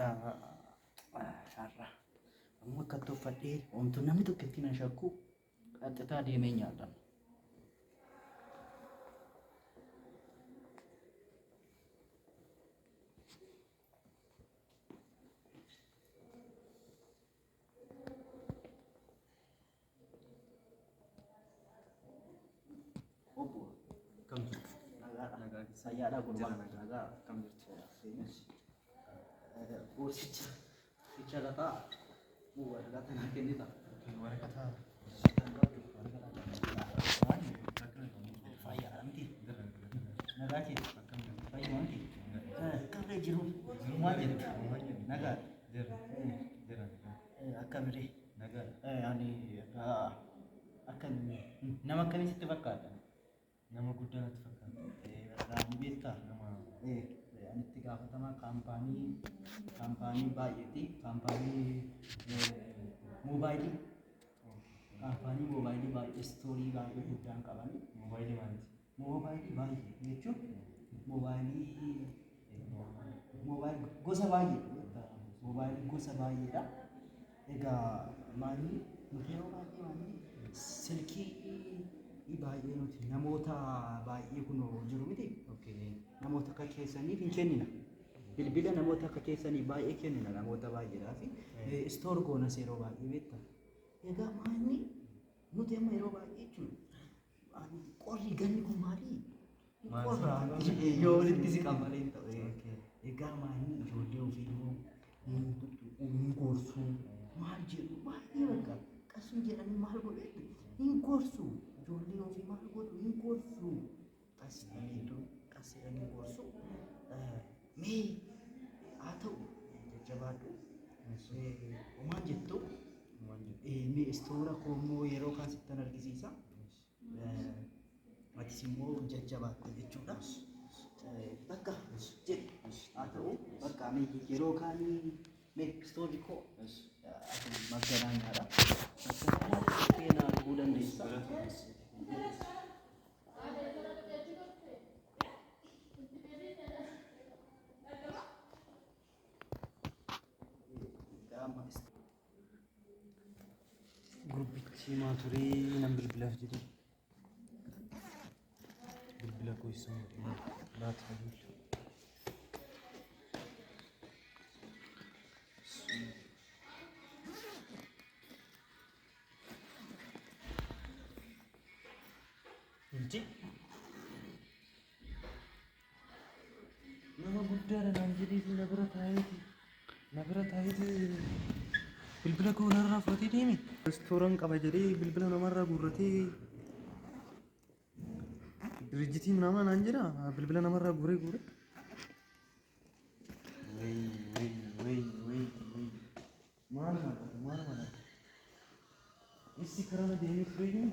Har'a amma akkatti uffadhee homtuu namni tokko ittiin hin shakku qaxxitaa deemee nyaadha. Obbo Akkam jirtu? Nagaadha. Nagaa keessa. Fayyaadha gurbaa. Jira nagaa. Nagaa. Akkam jirtu? Boorsicha sicha lafaa waraqaa tanaa kennita. Waraqata. Fayyaadha miti. Nagaa kee. Fayyuma miti. Qabee jiru. Maal jettu? Nagaa. Jira. Jira nagaa. Akkamiree? Nagaa. Ani akka nama akkamii sitti fakkaata? Nama guddaa natti fakkaata. Raanii beektaa? Nama Ani itti gaafatamaa kaampaanii baay'eeti. Kaampaanii moobaayilii. Kaampaanii moobaayilii baay'ee istoorii baay'ee guddaan qabani. Moobaayilii maaliiti? Moobaayilii baay'ee jechuun moobaayilii moobaayilii gosa baay'ee moobaayilii gosa baay'eedha. Egaa maali nuti yeroo baay'ee maali silkii baay'ee nuti namoota baay'ee kunoo jiru miti. Namoota akka keessaniif hin kennina. Bilbila namoota akka keessanii baay'ee kennina namoota baay'eedhaaf. Istoor goonas yeroo baay'ee beekta. Egaa maali nuti amma yeroo baay'ee jechuudha. Qorri ganni kun maali? Maal Qorra yoo walitti siqan malee hin ta'u. Egaa maali ijoollee ofii immoo hin tuttuqu, hin gorsu, maal jedhu baay'ee bakka qasuu jedhanii maal godhu hin gorsu. Ijoollee ofii maal godhu hin gorsu. Qas jedhaniitu qas jedhanii gorsu. Mee haa ta'u jajjabaadhu. Homaan jettu mee istoora koo immoo yeroo kaan sittan argisiisa. Atis immoo jajjabaatta jechuudha. Bakka jedhi haa ta'u bakka mee yeroo kaanii mee istoorri koo ati magganaanyaadha. Magganaanyaa dhuftee na arguu dandeessa. Gaama Gurbichi maa turee nan bilbilaaf jedhee. Bilbila koo isa laata bilbila. Inti nama guddaadha naan jedheeti na bira taa'eeti na bira taa'eeti bilbila koo narraa fudhatee deeme. Restooran qaba jedhee bilbila namarraa guurratee dirjitii minaamaa naan jedha bilbila namarraa guuree guuree. Wey wey wey wey wey maal maal maal maal. Issi karana deemee ture iyyuu.